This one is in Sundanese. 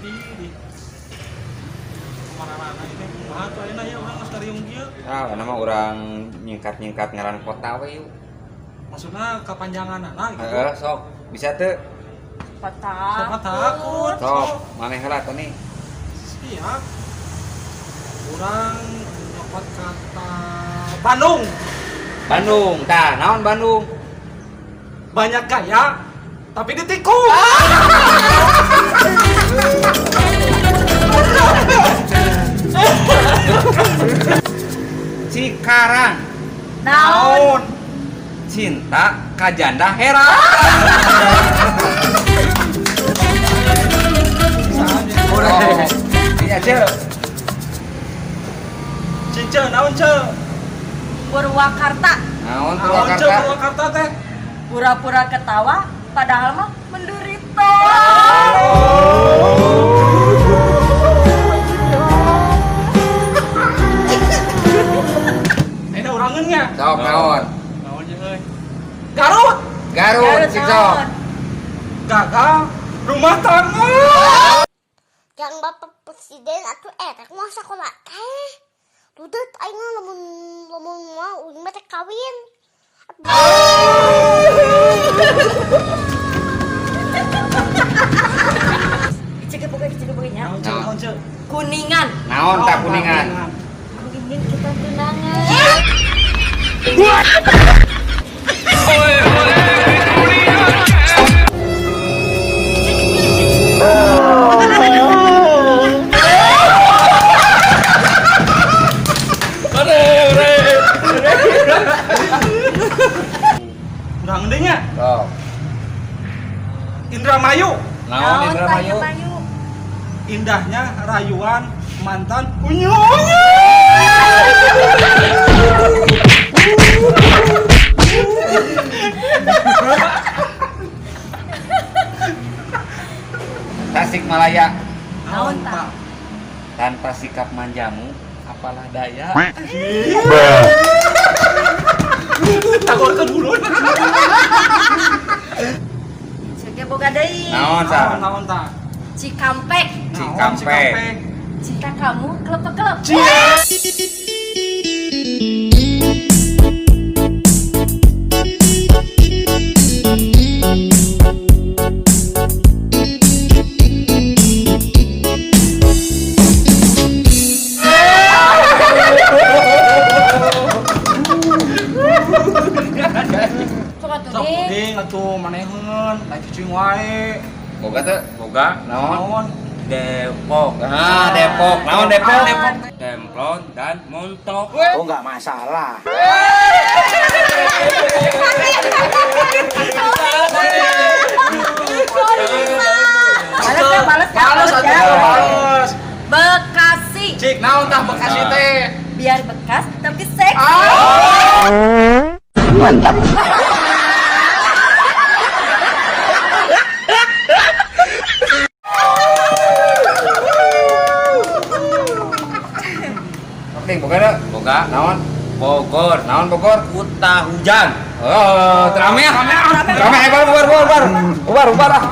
Ih, kemana-mana ini kumaha tuh ayeuna ya urang geus ngariung kieu. Ah, nama urang nyingkat-nyingkat ngaran kota we yuk. Maksudna kapanjanganana gitu. Heeh, sok. Bisa teu? Siapa takut? Sok, maneh heula teh nih. Siap. Urang nyokot kata Bandung. Bandung. Tah, naon Bandung? Banyak gaya tapi ditikung. Cikarang. Naon? Cinta ka janda Hera. Oh, iya, Ceu. Cince naon ce? Purwakarta. Naon Naon ce Purwakarta? Purwakarta teh? Pura-pura ketawa padahal mah menderita. Ini urangeun nya. Sok naon? Naon je euy? Garut. Garut, cik sok. naon? Gagal rumah tangga. Yang bapak presiden atuh erek mau sekolah teh. Dudet aing mah lamun lamun mau uing mah teh kawin. Cek boga cek boga nya. Naon ce? Naon ce? Kuningan. Naon tah Kuningan? Aku ingin kita tunangan. Urang deui nya. Sok. Indramayu. Naon tah Indramayu? Indramayu? Indahnya rayuan mantan unyu unyu. Tasikmalaya. Naon tah? Tanpa sikap manjamu, apalah daya. Tagorkeun hulun. Cek boga deui. Naon sah? Naon tah? Cikampek. Naon, Cikampek. Cinta kamu kelepek-kelep. Sok atuh Sok deh. ding atuh maneheun, lain cicing wae. Boga teu? Boga Naon? Naon? Depok. Ah, Depok. Naon Depok? Depok. Demplon dan montok. Oh nggak masalah. Balas ya, balas ya, Balas balas atuh, ya. balas. Bekasi. Cik, naon tah Bekasi teh? Biar bekas tapi seksi. Sok ding boga teu? Boga Naon? Bogor. Naon Bogor? Kota hujan. Oh, terame ah. Terame, bubar, bubar, bubar. Bubar, bubar ah.